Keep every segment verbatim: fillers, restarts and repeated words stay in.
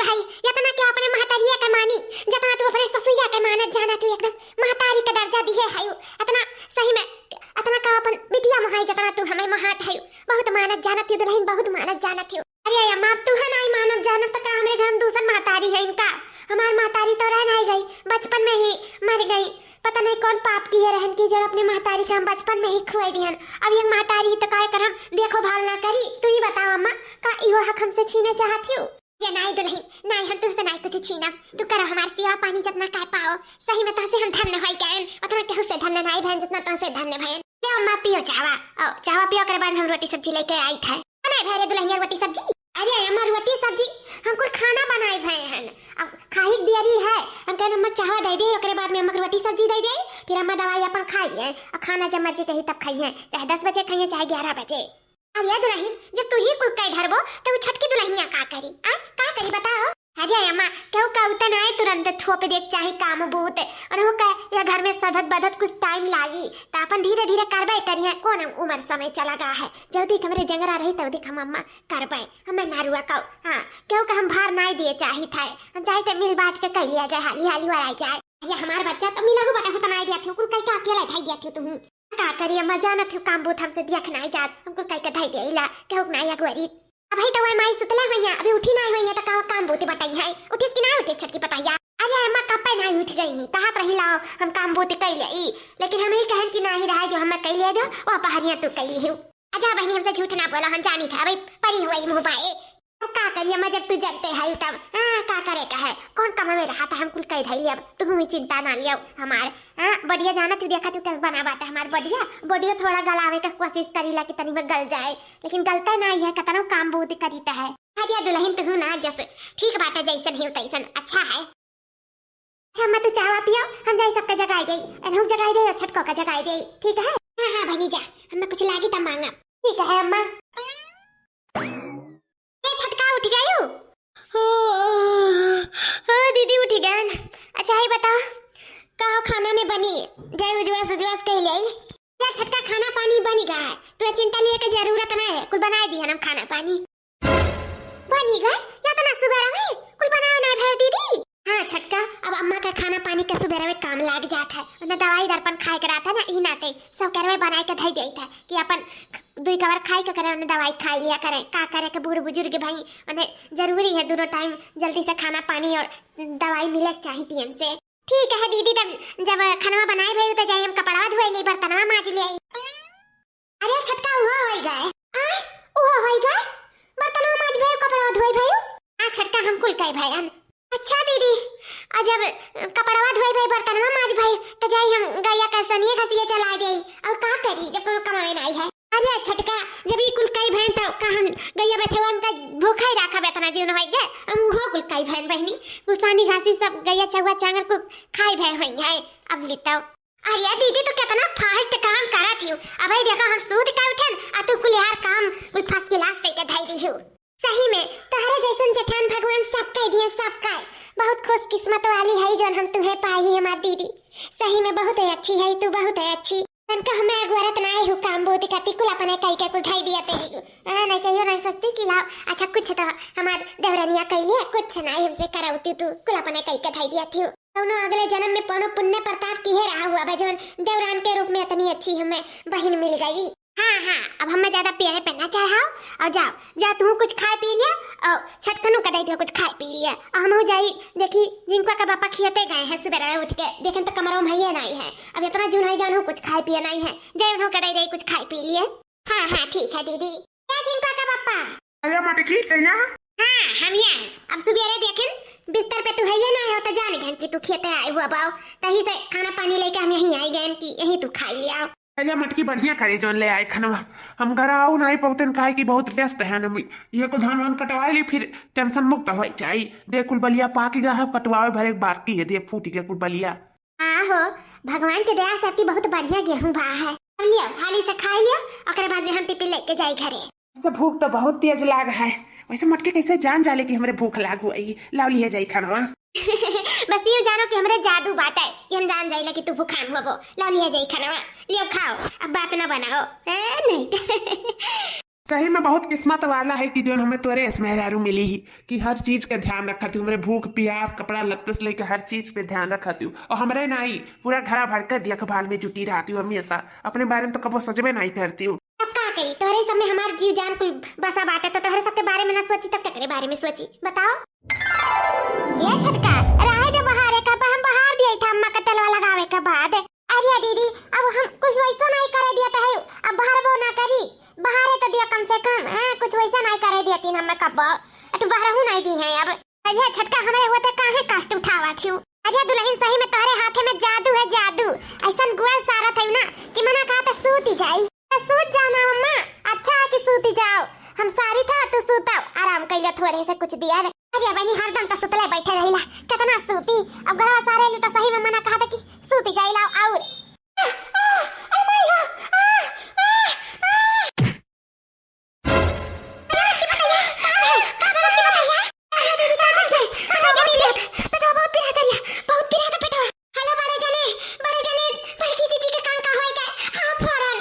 भाई, इतना क्यों अपने महतारिया के मानी, जितना तू अपने ससुइया के मानत जानत हू, एकदम महतारी के दर्जा दिहे है। इतना सही में, इतना का अपन बिटिया मोहाई, जितना तू हमें मोहात है। बहुत मानत जानत हू दुलहिन, बहुत मानत जानत हू। अरे अम्मा, अब तू है नाई मानत जानत, तो का हमरे घर में दूसर महतारी है इनका? हमार महतारी तो रह नाई गई, बचपन में ही मर गई। पता नहीं कौन पाप किहे रहन कि जब अपने महतारी का हम बचपन में ही खोए दिहन। अब ये महतारी तो काय करम देखो भाल ना करी। तू ही बताओ अम्मा, का इहो हक हमसे छीने चाहत हू? ये नाई दुलहिन, नाई, हम तुमसे नाई कुछ छीनब। तू करो हमार सेवा पानी जितना कर पाओ। सही में तोहसे हम धन्य होई गएन, उतना केहू से धन्य नाई भएन जितना तोहसे धन्य भएन। ले अम्मा पियो चाहवा, आओ चाहवा पियो, ओकरे बाद हम रोटी सब्जी लेके आई थे। बनाए भए रे दुलहिनिया रोटी सब्जी? अरे अम्मा रोटी सब्जी, हम कुल खाना बनाए भए हन। अब खाही के देरी है, हम कहन अम्मा चाहवा दे दे, ओकरे बाद में अम्मा के रोटी सब्जी दे दे, फिर अम्मा दवाई अपन खाई है। और खाना जब मर्जी कही तब खाई है, चाहे दस बजे खाई है चाहे ग्यारह बजे। अरे दुलहिन, जब तू ही कुल कई ढरबो, तो वो छोटकी दुलहिनिया का करी? आ, का करी बताओ? अरे अम्मा, केहू का उतना है तुरंत थोप देख चाहे काम बूत। और वो का, ये घर में सधत बधत कुछ टाइम लागी, तो अपन धीरे धीरे करबे करिए। कौन उम्र समय चला गा है, जल्दी हमरे जंगरा रही तब देख हम अम्मा करबे, हमें नारुआ कहो। हाँ, केहू का हम भार नाई दिए चाही था, हम चाहे तो मिल बांट के कह लिया जाए, हाली हाली वराई जाए। अरे हमार बच्चा तो मिला हूँ बटा हूँ तो नाई दिया थी, कुल कई का अकेला धाई दिया थी तुम। का करी अम्मा, जानत हूँ काम बूत हमसे दिया नाई जात, हम कुल कई के धाई दिया इला, केहू नाई अगुआरी। अबही तो वह माई सुतले हुई है, अभी उठी नाई हुई है, तो का काम बूत बटाई है? उठिस कि ना उठिस छोटकी पतैया? अरे अम्मा, कब पे नाई उठ गई नहीं, कहा तो रही लाओ हम काम बूत कई ले ई, लेकिन हम ही कहन कि नाही रहा जो हमें कई ले दो, वो पहरिया तू कई ली हूँ। अच्छा बहनी, हमसे झूठ ना बोला, हम जानी था भाई, परी हुई मुँह पाए। अब का करी अम्मा, जब तू जनते है तब, हाँ, का करे का है, कौन काम में रहा था, हम कुल कई धाई लिया, तुम ही चिंता ना लियो हमार। हाँ, बढ़िया जाना तू देखा तू कैसे बना बात है हमार बढ़िया, बढ़िया थोड़ा गलावे का कोशिश करीला कि तनी में गल जाए, लेकिन गलता ना है, कतनो काम बहुत करीता है। अरे दुलहिन तू ना जस ठीक बात है, जैसन ही तैसन अच्छा है। अच्छा अम्मा तू चाहवा पियो, हम जाई सबका जगाई दे, अनहु जगाई दे और छटको का जगाई दे, ठीक है? हाँ हाँ बहनी जा, हमें कुछ लागी तब मांगा। ठीक है अम्मा। ए छटका उठ गयू? हाँ, हाँ दीदी उठ गयन। अच्छा ही बताओ, का खाना में बनी? जाई उजवास उजवास कह ले। यार छटका खाना पानी बनी गा है, तू चिंता लिए के जरूरत नहीं है, कुल बनाए दिया हम खाना पानी। बनी गए? इतना सुबेरा में कुल बनावे ना भय दीदी? हाँ छटका, अब अम्मा का खाना पानी का सुबेरा में काम लाग जात है, उन्हें दवाई दर्पण खाए के रहता ना, ई नाते सब करवे बनाए के धई जाई था कि अपन दुई कवर खाए के करे, उन्हें दवाई खाई लिया करे, का करे के बूढ़ बुजुर्ग भाई, उन्हें जरूरी है दोनों टाइम जल्दी से खाना पानी और दवाई मिले के चाही टीएम से। ठीक है दीदी, तब जब खनवा बनाए भई तो जाई हम कपड़वा धोए ली, बर्तनवा माज ले आई। अरे छटका उहो होई गए। आय, उहो होई गए। बर्तनवा माज भई, कपड़वा धोए भई। हाँ छटका हम कुल कई भयन। अच्छा दीदी, आ जब कपड़वा धोए भई, बर्तनवा माज भई, तो जाई हम गैया का सनिए घसिए चला देई। और का करी जब कोनो कमाए नाई है। अरे छटका, जब ई कुल कई भयन तो का हम गैया बछवन का भूखा ही राखब इतना जीवन होई गए। हम उहो कुल कई भयन बहनी, कुल सानी घासी सब गैया चौवा चांगर कुल खाई भय होई है। अब ली तो। अरे दीदी, तू कितना fast काम करत हियो। अबे देखो, हम सूत के उठन, आ तू कुल यार काम कुल first class कइके धई दिहू। सही में, तोहरे जैसन जेठान भगवान सबके दिए, सबके। बहुत खुशकिस्मत वाली है जौन हम तुहे पाई, हमार दीदी। सही में बहुत ही अच्छी है तू, बहुत ही अच्छी। तनका हमें अगुआरत ना है, हु काम बूती करती, कुल अपने कई के कुल धई दिया ते। हाँ, नहीं कहियो नहीं सस्ती की लाओ। अच्छा, कुछ तो हमार देवरनिया कइले, कुछ नहीं हमसे करौती तू, कुल अपने कई के धई दिया थी। कौनो अगले जन्म में कौनो पुण्य प्रताप किहे रहा हुआ बा, जवन देवरान के रूप में इतनी अच्छी हमें बहिन मिल गई। हाँ, हाँ, अब हमें ज्यादा पेड़े पे ना चढ़ाओ, और जाओ, जा तू कुछ खाए पी लिया, और छटकनू का दे दियो कुछ खाए पी लिया, और हम जाई देखी जिनको का बापा खियते गए हैं सुबह उठ के, देखें तो कमरों में ये नहीं है, अब इतना जून है गानू कुछ खाए पिए नहीं है, जाए उन्हों का दे दे कुछ खाए पी लिए। हाँ, हाँ, ठीक है दीदी। क्या जिनको का बापा? अरे मटकी, कहिया? हाँ, हम यहाँ। अब सुबेरे देखेन, बिस्तर पे तू हइये ना हो, तो जान गहन कि तू खेते आए हुआ बाओ। तही से खाना पानी लेके हम यहीं आई गए कि यहीं तू खाई ले आओ। अरे मटकी, बढ़िया करे जौन ले आए खनवा। हम घर आओ नहीं पौतन, काहे कि बहुत व्यस्त है ना। ये को धान वान कटवा ली, फिर tension मुक्त हो जाई। दे कुल बलिया पाक गया है, कटवावे भरे बाकी है, दे फूट गया कुल बलिया। हाँ हो, भगवान के दया से आपकी बहुत बढ़िया गेहूं भा है। अब लियो, हाली से खाई लियो, ओकरे बाद में हम टिफिन लेके जाई घरे। वैसे भूख तो बहुत तेज लाग है। वैसे मटकी कैसे जान जाले कि हमरे भूख लाग हुई? लाओ लिहे जाई खानवा। बस ये जानो कि हमरे जादू बात है कि हम जान जाइला कि तू भूखान होबो। लाओ लिहे जाई खानवा, लियो खाओ, अब बात ना बनाओ। ए, नहीं। सही में बहुत किस्मत वाला है कि जौन हमें तोरे अस मेहरारू मिली ही, कि हर चीज के ध्यान रखत हूँ, हमरे भूख, प्यास, कपड़ा लत्ते से लेके हर चीज पे ध्यान रखत हूँ। और हमरे नाई, पूरा घरा भर के देखभाल में जुटी रहती हूँ हमेशा। अपने बारे में तो कबो सोचबे नाई करती हूँ। तब का करी, तोहरे सब में हमार जीव जान कुल बसा बाटे, तो तोहरे सबके बारे में ना सोची, तब केकरे बारे में सोची, बताओ? ए छोटका, रहे दे बहारे का, हम बहार दिया था अम्मा के तेलवा लगावे के बाद। अरे दीदी, अब हम कुछ वैसा नहीं करे दिया था, अब बहारबो ना करी, बहारे तो दिया कम से कम, हैं, कुछ वैसा नहीं करे दिया तीन हमें कब्बो, तू बहरहू नहीं दी है अब। अरे छोटका, हमरे होते काहे कष्ट उठावा थियू? अरे दुल्हन, सही में तोहरे हाथे में जादू है, जादू। ऐसन गुआल सारा था ना कि मना कहा तो सूत ही जाई। तो सूत जाओ ना अम्मा, अच्छा है कि सूत ही जाओ। हम सारी था, तू सूताओ, आराम कैले थोड़े से कुछ दिया रे। अरे बहनी, हरदम तो सुतले बैठे रहिला, कितना सूती। अब घरवा सारे लू तो सही में मना कहा था कि सूत ही जाई लाओ और। आ, आ, अरे माई हो, आ, आ, आ। पेटवा बहुत पिरात है, पेटवा बहुत पिरात है, बहुत पिरात है पेटवा। हेलो बड़े जने, बड़े जने, बड़की जीजी के कान का होए गए। हाँ, फौरन।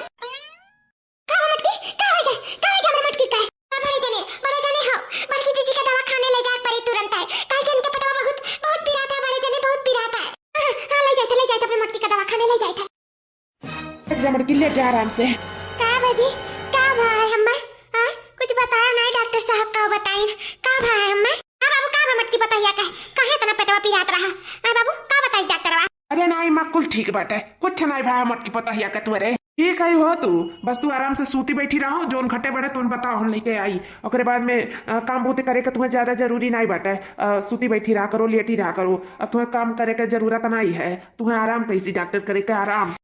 का बा मटकी? का होए गए? का होए गए हमरे मटकी का? हाँ, बड़े जने, बड़े जने हो, बड़की जीजी के दवाखाने ले जाए पड़ी तुरंत है, काहे कि उनके पेटवा बहुत, बहुत पिरात है बड़े जने, बहुत पिरात है। हाँ, हाँ, ले जाए थे, ले जाए थे अपने मटकी का दवाखाने ले जाए थे। जा मटकी, ले जा आराम से। का बाजी, का भा है हम्मा? हाँ? कुछ बताया नहीं डॉक्टर साहब, का बताइन? का भा है हम्मा? हाँ बाबू, का बा मटकी पतहिया का? काहे इतना पेटवा पिरात रहा? हाँ बाबू, का बताई डॉक्टरवा? अरे नाई माँ, कुल ठीक बाटे, कुछ नाई भा मटकी पतहिया का तुअरे। ठीक है हो तू, बस तू आराम से सूती बैठी रहो, जौन घटे बढ़े तुम बताओ, हम लेके आई। ओकरे बाद में, अ, काम बूते करे के तुम्हें ज्यादा जरूरी नाई बाटे। अ, सूती बैठी रहा करो, लेटी रहा करो, अब तुम्हें काम करे के जरूरत नाई है, तुम्हें आराम कैसी डॉक्टर करे के आराम।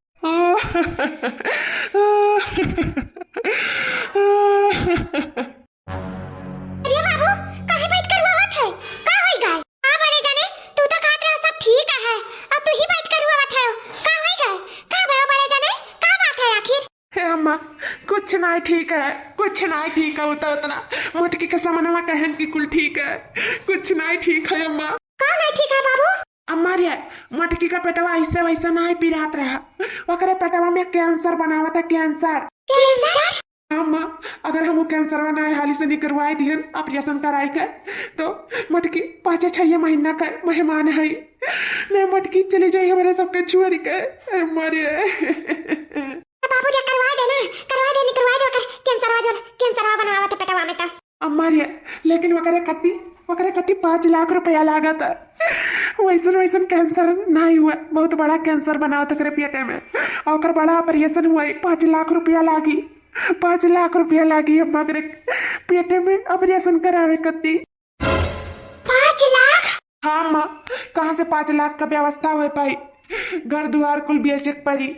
अरे बाबू, काहे बैठ कर रोवत है? का होई गए? हाँ बड़े जने, तू तो कहत रहे सब ठीक है, अब तू ही बैठ कर रोवत है। का होई गए? का भयो बड़े जने? का बात है आखिर? हे अम्मा, कुछ नाई ठीक है, कुछ नाई ठीक है, उतना, उतना मटकी के समनवा कहन की कुल ठीक है, कुछ नाई ठीक है अम्मा। का नाई ठीक है बाबू? अम्मा रे, मटकी का पेटवा ऐसे वैसे नाई पिरात रहा, ओकरे पेटवा में कैंसर बनावत है, कैंसर। कैंसर? अम्मा, अगर हम वो कैंसरवा नाई हाली से निकरवाए दिहन ऑपरेशन कराई के, तो मटकी पाँचे छह महीना का मेहमान है। नहीं मटकी चली जाई हमारे सबके छोड़ के। अरे अम्मा रे। तो बाबू रे, करवा दे ना, करवा दे, निकरवा दे ओकर कैंसरवा, जौन कैंसरवा बनावत है पेटवा में तो। अम्मा रे, लेकिन ओकरे कत्ती, ओकरे कत्ती पाँच लाख रुपया लागत है। वैसन, वैसन कैंसर नाई हुआ, बहुत बड़ा कैंसर बनावत ओकरे पेटे में। और ओकर बड़ा ऑपरेशन हुआ है, पाँच लाख रुपया लागी, पाँच लाख रुपया लागी अम्मा ओकरे पेटे में ऑपरेशन करावे कत्ती। पाँच लाख? हाँ माँ, कहाँ से पाँच लाख का व्यवस्था हो पाई? घर दुआर कुल बेचे के पड़ी।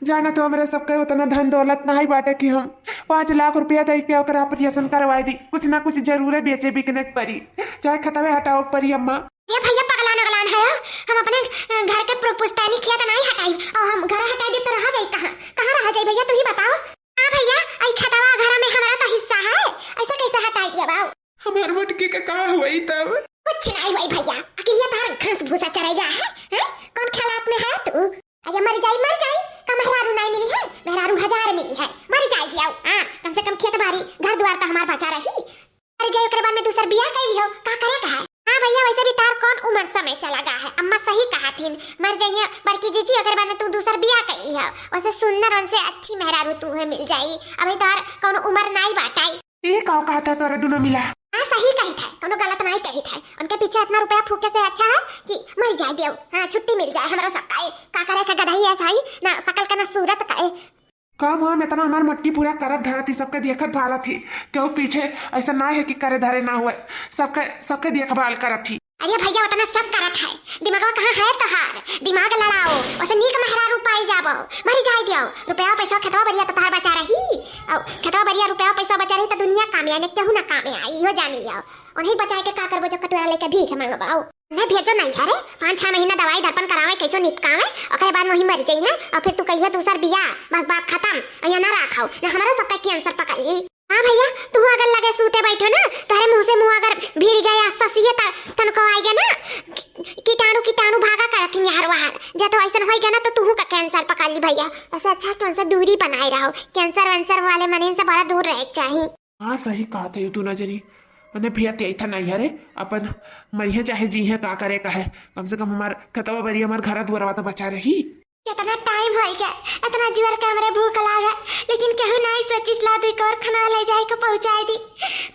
जाना तो हमरे सबके उतना धन दौलत नाई बाटे कि हम पाँच लाख रुपया दे के ओकरा ऑपरेशन करवाई दी। कुछ ना कुछ जरूरे बेचे बिकने के पड़ी, चाहे खतवे हटावे के पड़ी अम्मा। ये भैया पगलान अगलान है, हम अपने, अ, घर के पु-, पुश्तैनी खेत नाई हटाई, और हम घर हटाई दे तो रहा जाई कहाँ? कहाँ रहा जाई भैया, तू ही बताओ। हाँ भैया, आई खतवा घर में हमारा तो हिस्सा है, ऐसा कैसे हटाई दिया बाऊ? हमार मटकी का का होई तब? कुछ नाई होई भैया, अकेले बाहर घास भूसा चराई रहा है, हैं? कौन ख्यालात में है तू? अरे मर जाई, मर जाई, का मेहरारू नाई मिली है? मेहरारू हजार मिली है, मर जाई दियाऊ, हाँ, कम से कम खेत बाड़ी, घर दुआर तो हमार बचा रही। मर जाई, ओकरे बाद में दूसर बियाह कई लियो, का करे का है? हाँ भैया, वैसे भी तार कौन उम्र समय चला गा है, अम्मा सही कहा थीन, मर जाइए बड़की जीजी, ओकरे बाद में तू दूसर बियाह कई लियो, वैसे सुंदर, उनसे अच्छी मेहरारू तू है मिल जाई, अभी तार कौन उम्र नाई बाटाई। ई का कहत है तोरे दुनो मिला? हाँ, सही कही थे, कोनो गलत नहीं कही थे। उनके पीछे इतना रुपया फूके से अच्छा है कि मर जाए देव। हाँ, छुट्टी मिल जाए हमरा सबका। ए, का करे का गदही ऐसा ही, ना शकल का ना सूरत का। ए। काम हम इतना हमार मटकी पूरा करत धरत ही, सबके देखत भालत ही। केहू पीछे ऐसा ना है कि करे धरे ना हुए, सबके, सबके देखभाल करत ही। अरे भैया, उतना सब करत है, दिमागवा कहाँ है तोहार? दिमाग लड़ाओ, उसे नीक मेहरारू पाई जाबो, मरी जाए दियो। रुपया पैसा खेतवा बढ़िया तो तोहार बचा रही, और खेतवा बढ़िया रुपया पैसा बचा रही तो दुनिया कामे आई, केहू ना कामे आई, इहो जानी लियो। उन्हें बचाए के का करबो जब कटोरा लेके भीख मांगबो? उन्हें भेजो नहीं है रे, पाँच छह महीना दवाई दर्पण करावे, कैसो निपकावे, ओकरे बाद वही मर जाई है, और फिर तू कहिए दूसर बिया, बस बात खत्म, और यहाँ ना रखो, ना हमारा सबका कैंसर पकड़ ली। हाँ भैया, तू अगर लगे सूते बैठो ना, तोहरे मुंह से मुंह अगर भिड़ गया, ससिए त-, तनको आइगे ना, कि-, कीटाणु, कीटाणु भागा करत ही हर वहार। जे तो ऐसन होइगे ना, तो तुहू का कैंसर पकड़ ली भैया। ऐसे अच्छा कैंसर दूरी बनाए रहो, कैंसर वैंसर वाले मरीज से बड़ा दूर रहे के चाही। हाँ, सही कहत है तू नजरी। मने भैया ते ऐठा नैहरे, अपन मरिहे चाहे जीहे, का करे का है, कम से कम हमार खेतवा बरी, हमार घरा दुआरवा तो बचा रही। कितना टाइम होई गए, इतना जोर के हमरे भूख लागे, लेकिन केहू नाई सोचिस ला दुई कौर खाना ले जाए के पहुँचाए दी।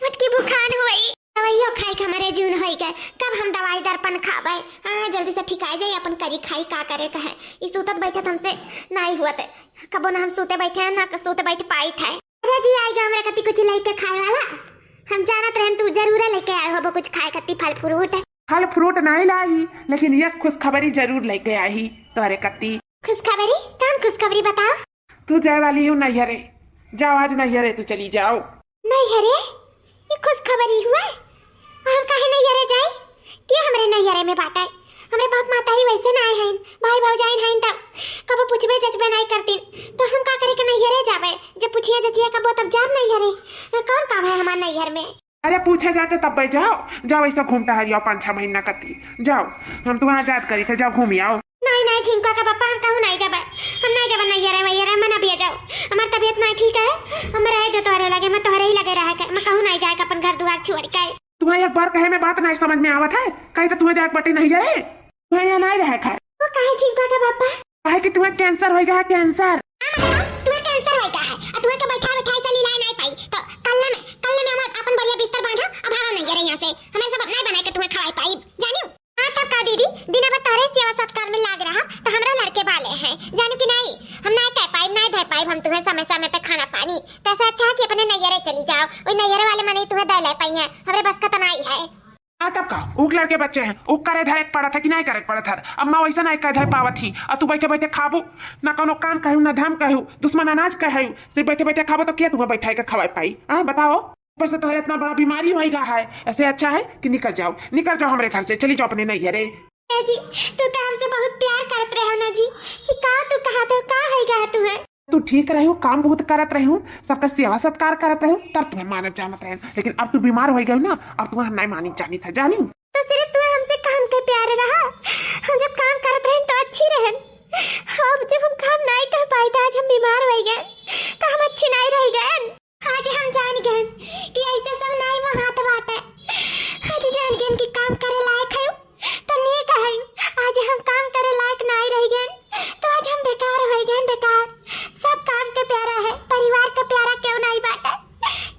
मोटकी भूखान होई, दवाइयो खाए के हमरे जून होई गए, कब हम दवाई दर्पण खाबे? हाँ, जल्दी से ठिकाए जाए, अपन करी खाई, का करे का है। ई सूतत बैठत हमसे नाई हुआ थे, कबो ना हम सूते बैठे हैं, ना सूते बैठ पाई थे। अरे जी, आएगा हमरा कती कुछ लेके खाए वाला, हम जानत रहन तू जरूर लेके आए होबो कुछ खाए कती फल फ्रूट। फल फ्रूट नाई लाई, लेकिन एक खुशखबरी जरूर लेके आई तोरे कती। खुशखबरी? कौन खुशखबरी बताओ? तू जाए वाली हो नैहरे, जाओ आज नैहरे तू चली जाओ। नैहरे? ये खुशखबरी हुआ? हम काहे नैहरे जाए? के हमरे नैहरे में बाटे? हमरे बाप माता ही वैसे ना आए हैं, भाई भौजाइन हैं तब कबो पूछबे जचबे नहीं करतीन, तो हम का करे के नैहरे जाबे? जब पूछिए जचिए कबो तब जाब नैहरे। कौन काम है हमार नैहर में? अरे पूछे जाते तब जाओ, जाओ ऐसा घूम टहर आओ पाँच छह महीना कती, जाओ। हम तो वहाँ जात करी थे, जाओ घूम आओ। नहीं नहीं झिंकुआ का पापा, हम कहूँ नहीं जाबे, हम नहीं जाबे नैहरे वैहरे, मना पिया जाओ। हमार तबीयत नहीं ठीक है, हम रहे दे तोहरे लगे, मैं तोहरे ही लगे रहे के, मैं कहूँ नहीं जाए के अपन घर दुआर छोड़ के। तुम्हें एक बार कहे में बात नहीं समझ में आवत है, कही तो तुम्हें जाए के बाटे नैहरे, तुम्हें यहाँ नहीं रहे खाए। वो काहे झिंकुआ का पापा? काहे कि तुम्हें कैंसर होई गया है, कैंसर। हाँ, मतलब, तुम्हें कैंसर होई गया है, और तुम्हें के बैठा बैठा ऐसा लीलाए नहीं पाई, तो कल्ले में, कल्ले में हमार अपन बढ़िया बिस्तर बांधा, अब भागो नैहरे यहाँ से, हमें सब अपना ही बनाए के तुम्हें खवाई पाई, जानियो? हाँ, तब का दीदी, दिन भर तोहरे सेवा सत्कार में लाग रहा, तो हमरा लड़के बाले हैं, जानियो कि नहीं? हम नहीं कह पाई, नहीं धर पाई हम तुम्हें समय समय पे खाना पानी, तो ऐसा अच्छा है कि अपने नैहरे चली जाओ, वही नैहरे वाले मने तुम्हें दे ले पाई हैं, हमरे बस का तो नहीं है। हाँ, तब का, ऊक लड़के बच्चे हैं, ऊक करे धरे के पड़त है कि नहीं करे के पड़त है? अम्मा वैसा नहीं करे धरे पावत ही, और तू बैठे बैठे खाबू, ना कोनो काम कहू, ना धाम कहू, दुश्मन अनाज कहू, सिर्फ बैठे बैठे खाबो तो क्या तुम्हें बैठा के खवाए पाई? हाँ, बताओ। ऊपर से तोहरे इतना बड़ा बीमारी होई गा है, ऐसे अच्छा है कि निकल जाओ, निकल जाओ हमरे घर से, चली जाओ अपने नैहरे। ए जी, तू तो हमसे बहुत प्यार करत रहे हो ना जी, कि का तू कहा थे, का होई गा है तुम्हें? तू ठीक रहे हो, काम बहुत करत रहे हो, सबका सेवा सत्कार करत रहे हो, तब तुम्हें मानत जानत रहे, लेकिन अब तू बीमार हो गए ना, अब तुम्हें हम नहीं मानी जानी था, जानी। तो सिर्फ तुम्हें हमसे काम के प्यार रहा, हम जब काम करत रहे तो अच्छी रहन, अब जब हम काम नहीं कर पाए तो आज हम बीमार हो गए, तो हम अच्छी नहीं रह गए। आज हम जान गए कि ऐसे सब नहीं महात बाटे। आज जान गए कि काम करे लायक है तो नीक है। आज हम काम करे लायक नहीं रह गए, तो आज हम बेकार हो गए, बेकार। सब काम के प्यारा है, परिवार के प्यारा क्यों नहीं बाटे,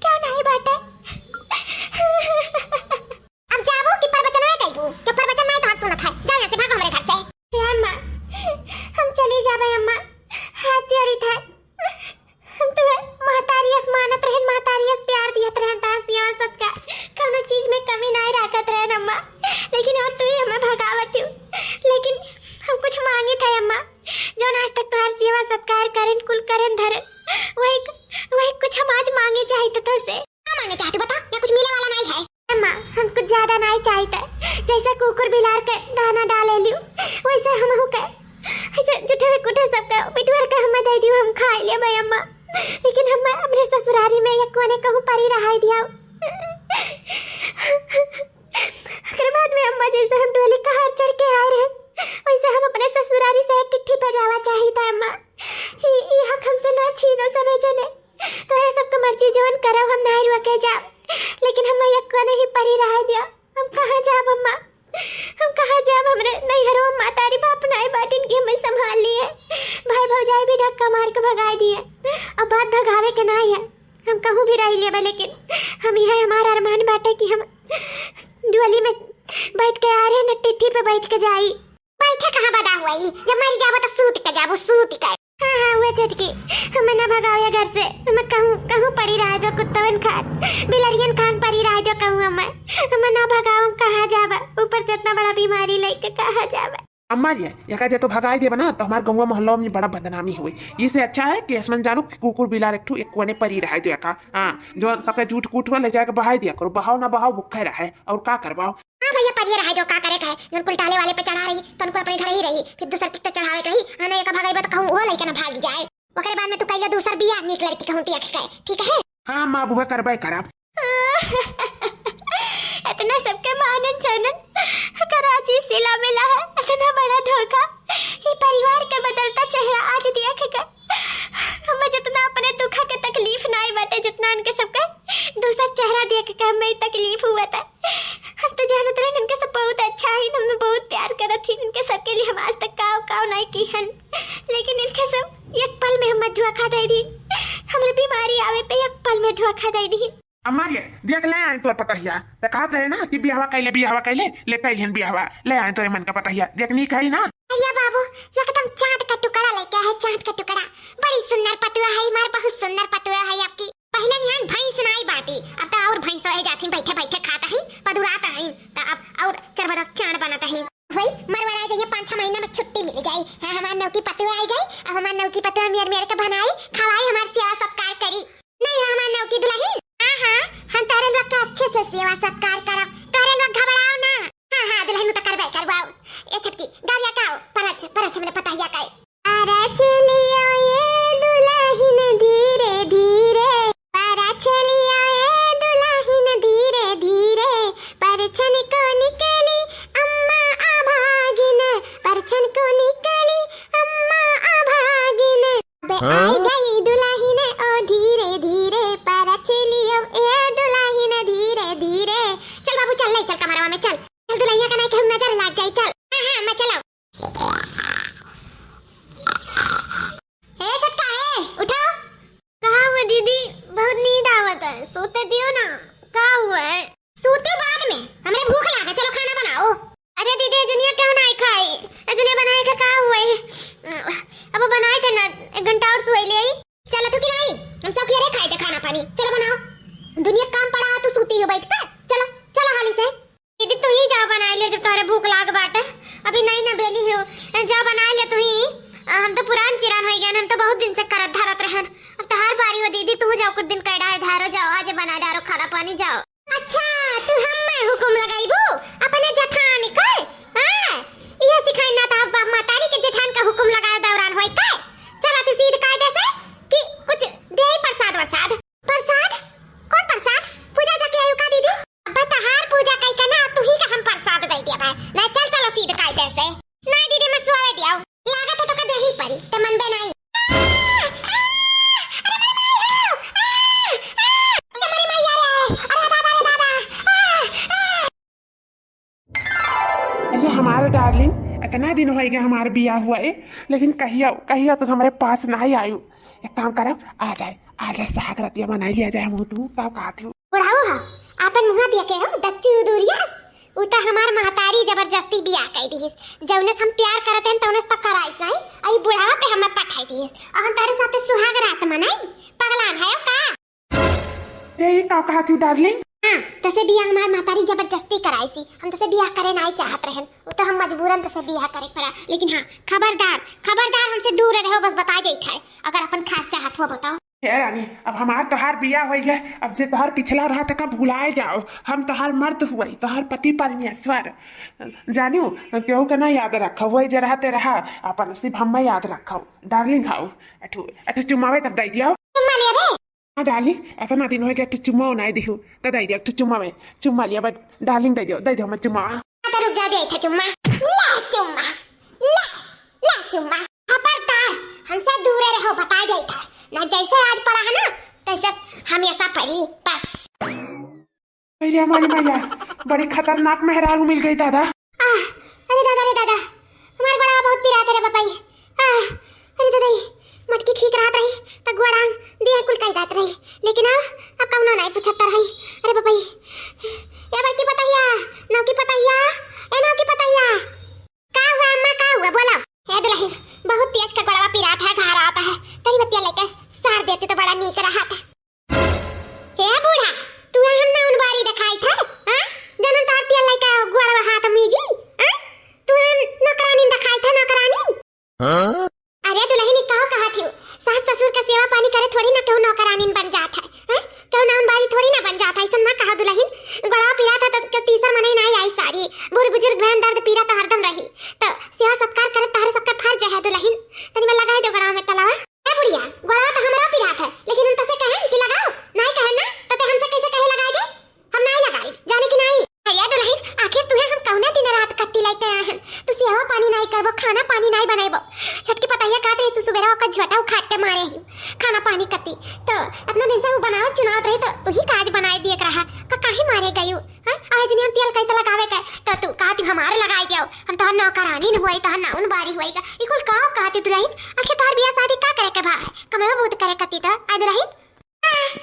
क्यों नहीं बाटे? अब जाबू कि प्रवचन नहीं कहबू? कि प्रवचन नहीं तो सुनत है, जा यहाँ से, भाग हमरे घर से। हे अम्मा, हम चली जाबे अम्मा, हाथ जोड़ी था। हम तुम्हें महतारी अस मानत रहन, महतारी अस प्यार दियत रहन, तार सेवा सत्कार, कौनो चीज में कमी नहीं राखत रहन अम्मा, लेकिन अब तू ही हमें भगावत हो। लेकिन हम कुछ मांगी थे अम्मा, जो आज तक तुम्हार सेवा सत्कार करेन, कुल करेन धरेन, वही, वही कुछ हम आज मांगे चाहित तुझसे। का मांगे चाहत हो बता, या कुछ मिले वाला नहीं है? अम्मा, हम कुछ ज्यादा नहीं चाहित, जैसे कुकुर बिलार के दाना डाले लियो, वैसे हम हो के ऐसे जुठे में कुठे सबका बिटवर के हमें दे दियो, हम खा लेबे अम्मा। लेकिन हम अपने ससुरारी में या कोने कहूँ परी रहाई दिया। ओकरे बाद में अम्मा जैसे हम डोली कहार चढ़ के आए रहे, वैसे हम अपने ससुरारी से टिट्ठी पे जावा चाहित अम्मा। ई, ई हक हमसे ना छीनो सबे जने। तोहरे सबके मर्जी जवन करब, हम नाहीं रोके जाब, लेकिन हम यक्को नहीं परी रहे दिया। हम कहाँ जाब अम्मा, हम कहाँ जाब? हमरे नैहरो में मातारी बाप नाहीं बाटिन कि हमें संभाल लिए। भाई भौजाई भी धक्का मार के भगाए दिए। अब बात भगावे के नाहीं है, हम कहूँ भी रह लेबे, लेकिन हम यह हमारा अरमान बाटे कि हम डोली में बैठ के आ रहे न, टिट्ठी पे बैठ के जाई। बैठे कहाँ बदा हुआ ई? जब मरी जाबो तो सूत के जाबो, सूत के। हाँ, हाँ, हुआ छोटकी, हमें ना भगाओ ये घर से। हमें कहूँ, कहूँ पड़ी रहा दो कुत्तवन खान, बिलरियन खान पड़ी रहा दो कहूँ हमें। हमें ना भगाओ, हम कहाँ जाबा? ऊपर से इतना बड़ा बीमारी लेके कहाँ जाबा? अम्मा जी, एका जे तो भगाई देबा ना, तो हमार गौवा मोहल्ला में बड़ा बदनामी होई। ये से अच्छा है कि ऐसन जानो कि कुकुर बिलार एक ठो एक कोने परी रहे दो एका। हाँ, जो सबके जूठ कूठ हुआ ले जाके बहाई दिया करो, बहाओ ना बहाओ भूखे रहे, और का करवाओ? हाँ भैया, परिये रहे जो का करे के है, जौन कुल टहले वाले पे चढ़ा रही, तो उनको अपने घर ही रही, फिर दूसर कित्ते चढ़ावे के रही, हाँ, ना एका भगाई बा तो कहूँ वो लइका ना भाग जाए। ओकरे बाद में तू कहियो दूसर बिया, नीक लड़की कहूँ देख के, ठीक है? हाँ माँ, बुआ करबे करब। इतना सबके मानन जानन, अगर आज ही सिला मिला है, इतना बड़ा धोखा, ये परिवार के बदलता चेहरा आज देख के, हमें जितना अपने दुखा के तकलीफ नाई बाटे, जितना इनके सबके पतहिया, त कहत रहे ना कि बियाहवा कैले, बियाहवा कैले, ले कैलिहन बियाहवा, ले आए तोरे मन का पतहिया, देख नीक है ना? भैया बाबू, एकदम चाँद का टुकड़ा लेके आए, चाँद का टुकड़ा। बड़ी सुंदर पतुआ है हमार, बहुत सुंदर पतुआ है आपकी। पहिले निहान भैंस नाई बाटी, अब तो और भैंस है जाती, बैठे बैठे खात ही, पदुरात ही, तो अब और चरबदा चाँद बनत ही। वही मरवरा जाइए, पाँच छह महीना में छुट्टी मिल जाई। हाँ, हमार नौकी पतुआ आई गई, अब हमार नौकी पतुआ मेर मेर के बनाई, खवाई, हमार सेवा सत्कार करी। नहीं हो हमार नौकी दुलहिन? हाँ, हाँ, हम तोहरे लोग का अच्छे से सेवा सत्कार करब, तोहरे लोग घबराओ ना। हाँ, हाँ, दुलहिन तो करबे करबाओ। ए छोटकी, गाविया का हो? परछ, परछ हमरे पतहिया का है। परछ लियो ये दुलहिन धीरे धीरे, परछ लियो ये दुलहिन धीरे धीरे, परछन को निकली अम्मा अभागिन, परछन को निकली अम्मा अभागिन। अबे हाँ? आई गई दुलहिन ओ धीरे धीरे, परछ लियो ए दुलहिन धीरे धीरे। चल बाबू, चल, ले चल कमरवा में, चल। चल दुलहिया का नहीं कहूँ नजर लाग जाई, चल। हाँ, हाँ, मैं चलाओ। ए छोटका, ए, उठाओ। का हुआ दीदी, बहुत नींद आवत है, सोते दियो ना। का हुआ है? सूते बाद में, हमरे भूख लागे, चलो खाना बनाओ। अरे दीदी, अजुनिया क्यों नाई खाई? अजुनिया बनाए का का हुआ है? अब वो बनाए थे ना, एक घंटा और सोई ले आई। चलो तू कि नाई, हम सब घरे खाए थे खाना पानी। चलो बनाओ, दुनिया काम पड़ा है, तू सूती हो बैठ कर। चलो, चलो हाली से। दीदी तू ही जाओ बनाए ले, जब तोहरे भूख लाग बाटे। अभी नाई ना बेली हो, जाओ बनाए ले तू ही। हम तो पुरान चिरान हो गए, हम तो बहुत दिन से करत धरत रहन। अब तोहार बारी हो दीदी, तू जाओ कुछ दिन कैडा है धारो, जाओ आज बनाए डारो खाना पानी, जाओ। अच्छा, तू हम्मे हुकुम लगाइबू अपने जेठान के? हाँ, इहे सिखाई ना त अब बाप मतारी के जेठान का हुकुम लगाए दौरान होई के? चला तू सीध कायदे से कि कुछ दे प्रसाद वरसाद। प्रसाद? कौन प्रसाद? पूजा जाके आयु का दीदी? अबे तहार पूजा कई के ना, तू ही का हम प्रसाद दे दिया भाई। ना चल चलो सीध कायदे से। नहीं दीदी, मैं सुआवे दियाओ। लागत है तो का देही परी, ते मन बे नहीं। आ, आ, अरे मेरी माई हो, आ, आ, अरे मेरी माई आ रे, अरे दादा रे दादा, आ, आ। अरे हमारे डार्लिंग, इतना दिन हो गया हमारे बियाह हुआ है, लेकिन कहिया, कहिया तू हमारे पास नहीं आयु। एक काम करा, आ जाए, आ जाए, सुहाग रतिया मनाई लिया जाए, हम तू का कहती हूँ। बुढ़ाऊ हा, आपन मुँह दिया के हो, दच्चू दूरियस। उ त हमार महतारी जबरदस्ती बियाह कई दिहिस। जौने से हम प्यार करत हन, तौने से त कराइस नहीं। आ ई बुढ़ावा पे हमें पठाई दिहिस। और हम तोरे साथे सुहाग रात मनाई? पगलान है का? ए, ई का कहत हूँ, डार्लिंग? हाँ, तसे बियाह हमार महतारी जबरदस्ती कराइसी। हम तसे बियाह करे नहीं चाहत रहन। उ त हम मजबूरन तसे बियाह करे पड़ा। लेकिन हाँ, खबरदार, खबरदार हमसे दूर रहो, बस बता देत है। अगर अपन खाए चाहत हो बताओ। हे रानी, अब हमार तोहार बियाह होई है, अब जे तोहार पिछला रहा तका भुलाए जाओ। हम तोहार मर्द हुई, तोहार पति परमेश्वर। जानियो, केहू के ना याद रखो, वही जे रहते रहा, अपन सिर्फ हमें याद रखो। डार्लिंग हाउ, अठू, अठू चुम्मावे तब दे दियो। चुम्मा लिया बे। हाँ डार्लिंग, इतना दिन हो गया, अठू चुम्मा नहीं दिहू, तो दे दियो, अठू चुम्मावे, चुम्मा लिया बे, डार्लिंग दे दियो, दे दियो मैं चुम्मा। हाँ, तो रुक जा, दे था चुम्मा। ले चुम्मा, ले, ले चुम्मा। खबरदार, हमसे दूरे रहो, बता देत है। ना जैसे आज पड़ा है ना, तैसे हमेशा पड़ी, बस। अरे हमारी मैया, बड़ी खतरनाक मेहरारू मिल गई दादा। आह, अरे दादा रे दादा, हमार गोड़वा बहुत पिरात रे बापाई। आह, अरे दादा, मटकी खींच रहत रही, त गोड़ा दिया कुल कई जात रही, लेकिन अब, अब कौनो नहीं पूछत रही। अरे बापाई, ए बड़की पतहिया, नौकी पतहिया, ए नौकी पतहिया। का हुआ अम्मा, का हुआ? बोला। हे दुलहिन, बहुत तेज का गोड़वा पिरात है, घारात है। तनी बतिया लेके सार देते तो बड़ा नीक रहत। हे बूढ़ा, तू हम नाउन बारी देखाई थे, हाँ? जनन तार तेल लेके गोड़वा हाथ मीजी, हाँ? तू हम नौकरानी देखाई थे, नौकरानी? हाँ? अरे दुलहिन, ई का कहत हियो? सास ससुर का सेवा पानी करे थोड़ी ना केहू नौकरानीन बन जात है, हैं? केहू नाउन बारी थोड़ी ना बन जात है, ऐसन ना कहा दुलहिन। गोड़वा पीरा था तो केहू तीसर मनई ना आई सारी। बूढ़ बुजुर्ग बहन दर्द पीरा तो हरदम रही। तो सेवा सत्कार करे तहरे सबका फर्ज है दुलहिन। तनी बा लगाई दो गोड़वा में तेलवा। ए बुढ़िया, गोड़वा तो हमरा पीरा था, लेकिन हम तसे कहन कि लगाओ, नहीं कहन ना, तो ते हमसे कैसे कहे लगाई दे? हम नाई लगाई, जाने कि नाई। भैया दुलहिन, आखिर तुहे हम कौने दिन रात कत्ती लेके आए हैं? तू सेवा पानी नाई करबो, खाना पानी नाई बनाइबो। छोटकी पतैया कहत रही, तू सुबेरा ओकर झोटा उखाड़ के मारे ही, खाना पानी कत्ती। तो इतना दिन से वो बनावत चुनावत रही, तो तू ही काज बनाए दिए के रहा, का काहे मारे गयू? हैं? आज नियम तेल कई तो लगावे के, तो तू कहती हमारे लगाई दियो, हम तोहर नौकरानी न हुई, तोहर नाउन बारी हुई का? ई कुल का कहती दुलहिन? आखिर तोहर बियाह शादी का करे के भाई? कमेबो बहुत करे कत्ती तो, आय दुलहिन?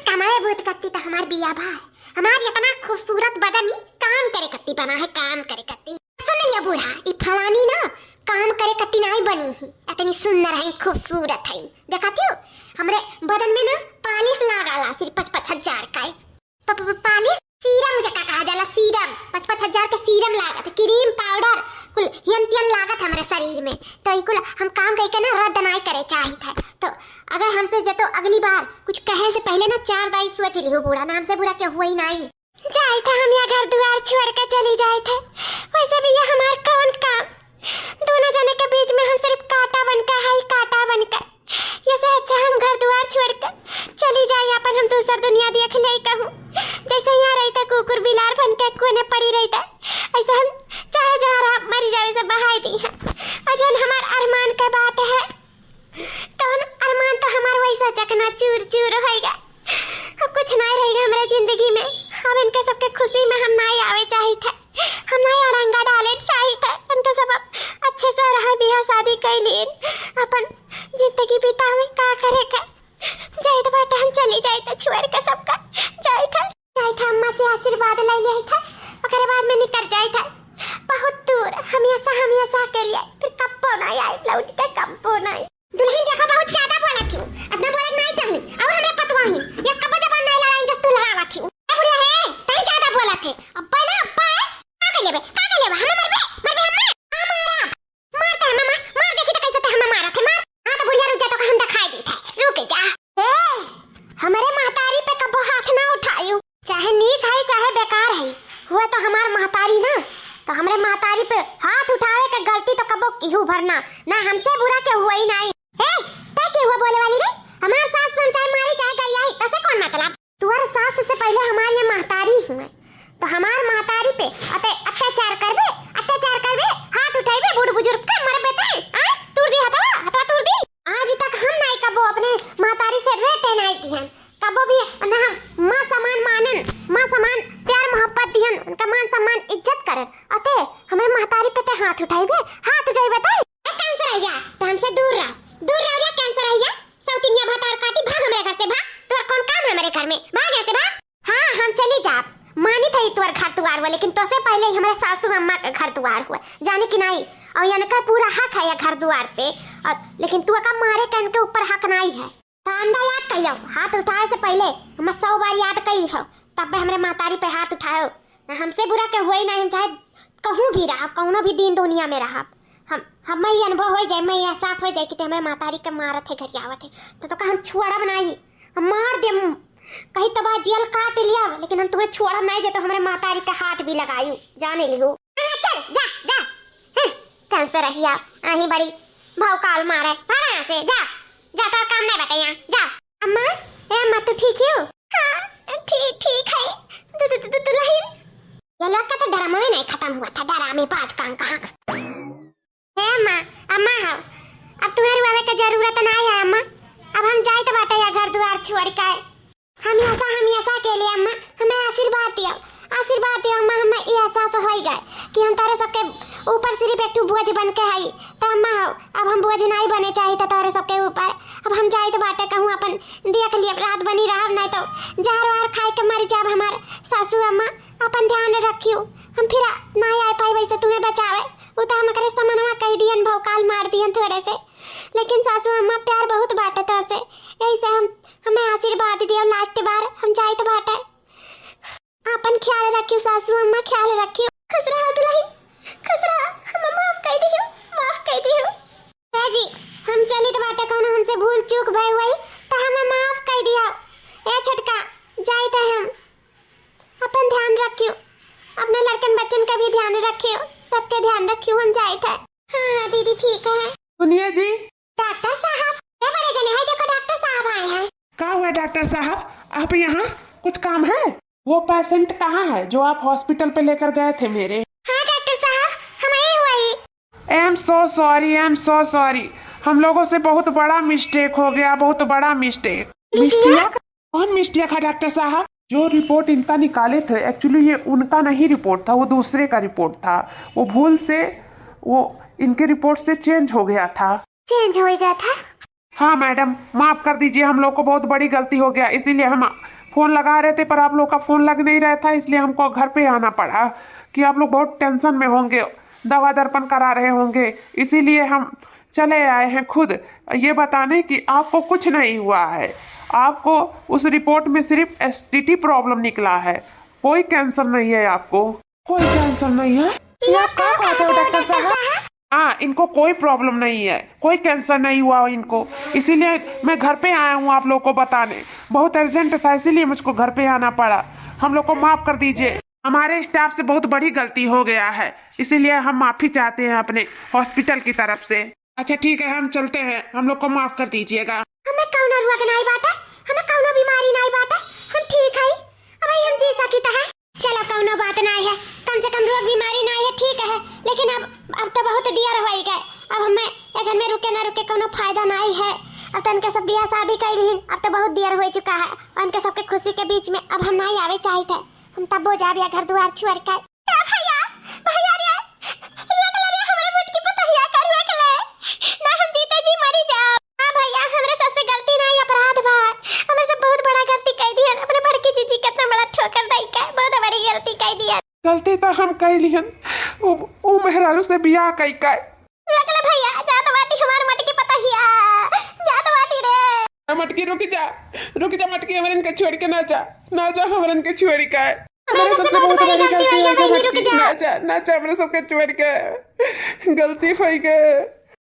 कमाए बहुत कत्ती त हमार बिया भाई, हमार इतना खूबसूरत बदन ही काम करे कत्ती बना है, काम करे कत्ती। सुन लिया बूढ़ा, ई फलानी ना काम करे कत्ती नाई बनी ही, इतनी सुंदर है, खूबसूरत है। देखा थियो, हमरे बदन में ना पालिश लागाला सिर्फ पच पच हजार का है। प-, प-, प-, पालिश सीरम जेका कहा जाला, सीरम। पच पच हजार के सीरम लागत, क्रीम, पाउडर, कुल हियन तियन लागत हमरे शरीर में। तो ई कुल हम काम कइके ना रद्द नाई करे चाहित है। तो अगर हमसे जतो अगली बार कुछ कहे से पहले ना चार दाई सोच लिहो बूढ़ा, ना हमसे बुरा केहू होई नाई। जाइत है हम या घर दुआर छोड़ के चली जाइत है। वैसे भी ये हमार कौन काम? दोनों जने के बीच में हम सिर्फ कांटा बन के है, कांटा बन के। ये से अच्छा हम घर दुआर छोड़ के चली जाई, अपन हम दूसर दुनिया देख ले कहूँ। जैसे यहाँ रहित है कुकुर बिलार बन के कोने पड़ी रहित है, ऐसे हम चाहे जहाँ रहा, मरी जावे से बहाई दी है। और जौन हमार अरमान के बात है, तौन अरमान तो हमार वैसा चकना चूर चूर होइगा। अब कुछ नाई रहेगा हमरे जिंदगी में। अब इनके सबके खुशी में हम नाई आवे चाहित है, हम नाई अड़ंगा डाले चाहित है। इनके सब अब अच्छे से रहे, बियाह शादी कई लिए, अपन जिंदगी बितावे, का करे के। जाइत बाटे, हम चली जाइत है, छोड़ के सबका जाइत है। जाइत है, अम्मा से आशीर्वाद ले लिया था, ओकरे बाद में निकल जाइत है। बहुत दूर, हमेशा, हमेशा के लिए, फिर कब्बो ना आए, लौट के कब्बो ना आए। दुल्हन देखो, बहुत ज्यादा बोलत थी, इतना बोलत नहीं चाहिए। और हमरा पतवा ही, ये इसका जबान नहीं लड़ाई, जस तू लड़ावा थी। ए बुढ़िया है, तई ज्यादा बोलत है। अब्बा ना, अब्बा है। का कर लेबे, का कर लेबे, हमें मरबे, मरबे हमें। हाँ, मारा। मार दे, हमें मार, मार, देखी तो कैसे ते हमें मारत है, मार। हाँ, तो बुढ़िया रुक जा, तो हम दिखाई दी थे, रुक जा। ए, हमरे महतारी पे कबो हाथ ना उठायू, चाहे नीक है, चाहे बेकार है, हुआ तो हमार महतारी ना, तो हमरे महतारी पे हाथ उठावे के गलती तो कबो केहू भर ना, ना हमसे बुरा केहू हुआ ही नहीं। ए, ते के हुआ बोले वाली रे? हमार सास सुन चाहे मारी, चाहे गरियाई, तसे कौन मतलब? तुअर सास से पहले हमार ये महतारी हुए, तो हमार महतारी पे अते अत्याचार करबे, अत्याचार करबे, हाथ उठाइबे, बूढ़ बुजुर्ग का मरबे ते, आ? तूर दी हथवा, हथवा तूर दी। आज तक हम नाई कबो अपने महतारी से रेटे नाई दिहन, कबो भी ना हम माँ समान मानन, माँ समान प्यार मोहब्बत दिहन, उनका मान सम्मान इज्जत करन। अते हमरे महतारी पे ते हाथ उठाइबे, हाथ उठाइबे ते। ए कैंसर है या, तो हमसे दूर रह, दूर रह या कैंसर है या। सौतिनिया भतार काटी, भाग हमरे घर से, भाग। तोर कौन काम है हमरे घर में? भाग यहाँ से, भाग। हाँ, हम चली जाब। मानी था ये तोर घर दुआर हुआ, लेकिन तोसे पहले ही हमरे सासू अम्मा का घर दुआर हुआ, जाने की नहीं? और इनका पूरा हक है ये घर दुआर पे, और लेकिन तू का मारे का इनके ऊपर हक नहीं है। तो अंडा याद कहियो, हाथ उठाए से पहले हम सौ बार याद कही हो, तब पे हमरे महतारी पे हाथ उठाओ। ना हमसे बुरा के होई ना, हम चाहे कहूँ भी रहब, कौनो भी दिन दुनिया में रहब, हम, हमें ये अनुभव हो जाए, मैं ये एहसास हो जाए कि ते हमरे महतारी के मारत है, गरियावत है, तो, तो का हम छोड़ब नहीं, हम मार देम, कहीं तबा जेल काट लिया, लेकिन हम तुम्हें छोड़ब नहीं जे तो हमरे महतारी के हाथ भी लगायू, जाने लियो। हाँ, चल, जा, जा। हम्म, कैंसर रहिया, आही बड़ी भौकाल मारे, भाग यहाँ से, जा, जा, तोर काम नहीं बटे यहाँ, जा। अम्मा, ए अम्मा, तू ठीक हो? हाँ, ठीक, ठीक है। दु-, दु-, दु-, दु-, दुल्हन। ये लोग का तो ड्रामा ही नहीं खत्म हुआ था, ड्रामेबाज कान कहाँ का। हे अम्मा, अम्मा हो, अब तुम्हारे आवे के जरूरत नहीं है अम्मा। अब हम जाइत बाटे या घर दुआर छोड़ के। हमेशा, हमेशा के लिए अम्मा, हमें आशीर्वाद दियो, आशीर्वाद दियो अम्मा। हमें ये एहसास होई गए कि हम तोरे सबके ऊपर सिर्फ एक ठो बोझ बन के हई। तो अम्मा हो, अब हम बोझ नहीं बने चाहिए तो तोरे सबके ऊपर। अब हम जाइत बाटे कहूँ अपन देख लिए, रात बनी रहब, नहीं तो जहर वहर खाए के मर जाब हमार सासू अम्मा। अपन ध्यान रखियो, हम फिर नहीं आ पाई वैसे तुम्हें बचावे। वो तो हम करे समनवा कह दियन, भौकाल मार दियन थोड़े से, लेकिन सासू अम्मा प्यार बहुत बाटे तो से, यही से हम, हमें आशीर्वाद दियो। लास्ट बार हम जाइत बाटे, अपन ख्याल रखियो सासू अम्मा, ख्याल रखियो। खुश रहो दुल्हन, खुश रहो, हमें माफ कर दियो, माफ कर दियो। ए जी, हम चलित बाटे, कौनो हमसे भूल चूक भय हुई तो हमें माफ कर दियो। ए छोटका, जाइत है हम, अपन ध्यान रखियो, अपने लड़कन बच्चन का भी ध्यान रखियो, सबके ध्यान रखियो, हम जाइत है। हाँ, हाँ दीदी, ठीक है। सुनिए जी। डॉक्टर साहब, ये बड़े जने हैं, देखो डॉक्टर साहब आए हैं। का हुआ डॉक्टर साहब, आप यहाँ, कुछ काम है? वो पेशेंट कहाँ है जो आप हॉस्पिटल पे लेकर गए थे मेरे? हाँ डॉक्टर साहब, हमारे हुआ ही। I am so sorry, I am so sorry, हम लोगों से बहुत बड़ा मिस्टेक हो गया, बहुत बड़ा मिस्टेक। मिस्टेक? कौन मिस्टेक है डॉक्टर साहब? जो रिपोर्ट इनका निकाले थे, एक्चुअली ये उनका नहीं रिपोर्ट था, वो दूसरे का रिपोर्ट था। वो भूल से, वो इनके रिपोर्ट से चेंज हो गया था। चेंज हो गया था? हाँ मैडम, माफ कर दीजिए, हम लोग को बहुत बड़ी गलती हो गया, इसीलिए हम फोन लगा रहे थे, पर आप लोग का फोन लग नहीं रहा था, इसलिए हमको घर पे आना पड़ा कि आप लोग बहुत टेंशन में होंगे, दवा दर्पण करा रहे होंगे, इसीलिए हम चले आए हैं खुद ये बताने कि आपको कुछ नहीं हुआ है। आपको उस रिपोर्ट में सिर्फ एसिडिटी प्रॉब्लम निकला है, कोई कैंसर नहीं है आपको। कोई कैंसर नहीं है? ये आप क्या कहते हो डॉक्टर साहब? हाँ, इनको कोई प्रॉब्लम नहीं है, कोई कैंसर नहीं हुआ इनको, इसीलिए मैं घर पे आया हूँ आप लोग को बताने। बहुत अर्जेंट था, इसीलिए मुझको घर पे आना पड़ा। हम लोग को माफ कर दीजिए, हमारे स्टाफ से बहुत बड़ी गलती हो गया है, इसीलिए हम माफी चाहते हैं अपने हॉस्पिटल की तरफ से। अच्छा ठीक है, हम चलते हैं, हम लोग को माफ कर दीजिएगा। हमें कौनो रोग नाई बाटे, हमें कौनो बीमारी नाई बाटे, हम ठीक है, अब हम जी सकित है। चलो कौनो बात नाई है, कम से कम रोग बीमारी नाई है, ठीक है, लेकिन अब अब तो बहुत देर हो गए। अब हमें ए घर में रुके ना रुके कौनो फायदा नाई है। अब तो इनके सब बियाह शादी कर ली, अब तो बहुत देर हो चुका है, और इनके सबके खुशी के बीच में अब हम नाई आवे चाहित है। हम तब हो जाब या घर दुआर छोड़ के। ए भैया, भैया रे, रोक ले रे, हमरे मोटकी पतोहिया का रोक ले। ना हम जीते जी मरी जाब। हाँ भैया, हमरे सबसे गलती नाई, अपराध बा। हमरे सब बहुत बड़ा गलती कर दिया, अपने बड़की जीजी कितना बड़ा ठोकर दई के बहुत बड़ी गलती कर दिया। गलती तो हम कर लिहन, उ, उ मेहरारू से बियाह कई के। रोक ले भैया, जात बाटी हमार मोटकी पतोहिया, जात बाटी रे। ए मटकी रुक जा, रुक जा मटकी, हमरन के छोड़ के ना जा, ना जा हमरन के छोड़ के। हमरे सबसे बहुत बड़ी गलती हो गई मटकी, ना जा, ना जा हमरे सबके छोड़ के, गलती हो गई।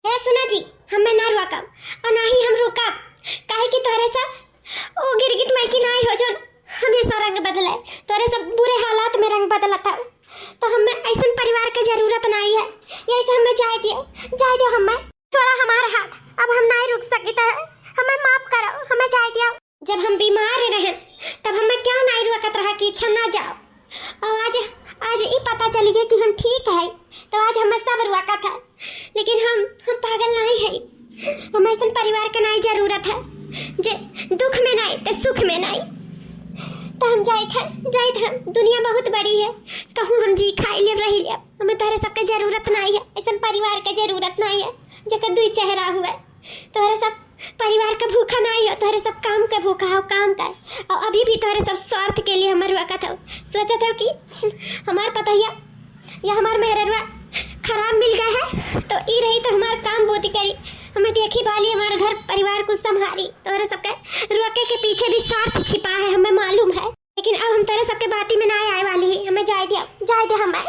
ए सुना जी, हमें ना रोकब और ना ही हम रुकब, काहे कि तोहरे से ओ गिरगिट माई की नाई हो जोन हमेशा रंग बदले, तोहरे से बुरे हालात में रंग बदलत है, तो हमें ऐसन परिवार के जरूरत नाई है। यही से हमें जाए दियो, जाए दियो हमें। छोड़ा हमार हाथ, अब हम नाई रुक सकित है, हमें माफ करो, हमें जाए दियो। जब हम बीमार रहे तब हमें क्यों नाई रोकत रहा कि अच्छा ना जाओ, और आज, आज ई पता चल गया कि हम ठीक है, तो आज हमें सब रोकत है। लेकिन हम, हम पागल नाई है, हम ऐसन परिवार के नाई जरूरत है जे दुख में नाई तो सुख में नाई। तो हम जाइत है, जाइत है, दुनिया बहुत बड़ी है, कहूँ हम जी खाई लेब रही लेब। हमें तोहरे सबके जरूरत नाई है, ऐसन परिवार के जरूरत नाई है जेकर दुई चेहरा हुए। तोहरे सब परिवार के भूखा नाई हो, तोहरे सब काम के भूखा हो, काम के। और अभी भी तोहरे सब स्वार्थ के लिए हमें रोकत हो, सोचत हो कि हमार पतोहिया या हमार मेहररुआ खराब मिल गए है तो ई रही तो हमार काम बोती करी, हमें देखी भाली, हमार घर परिवार कुछ संभारी। तोहरे सबके रोके के पीछे भी स्वार्थ छिपा है, हमें मालूम है। लेकिन अब हम तोहरे सबके बाती में ना आए वाली ही, हमें जाए दिया, जाए दे हमें।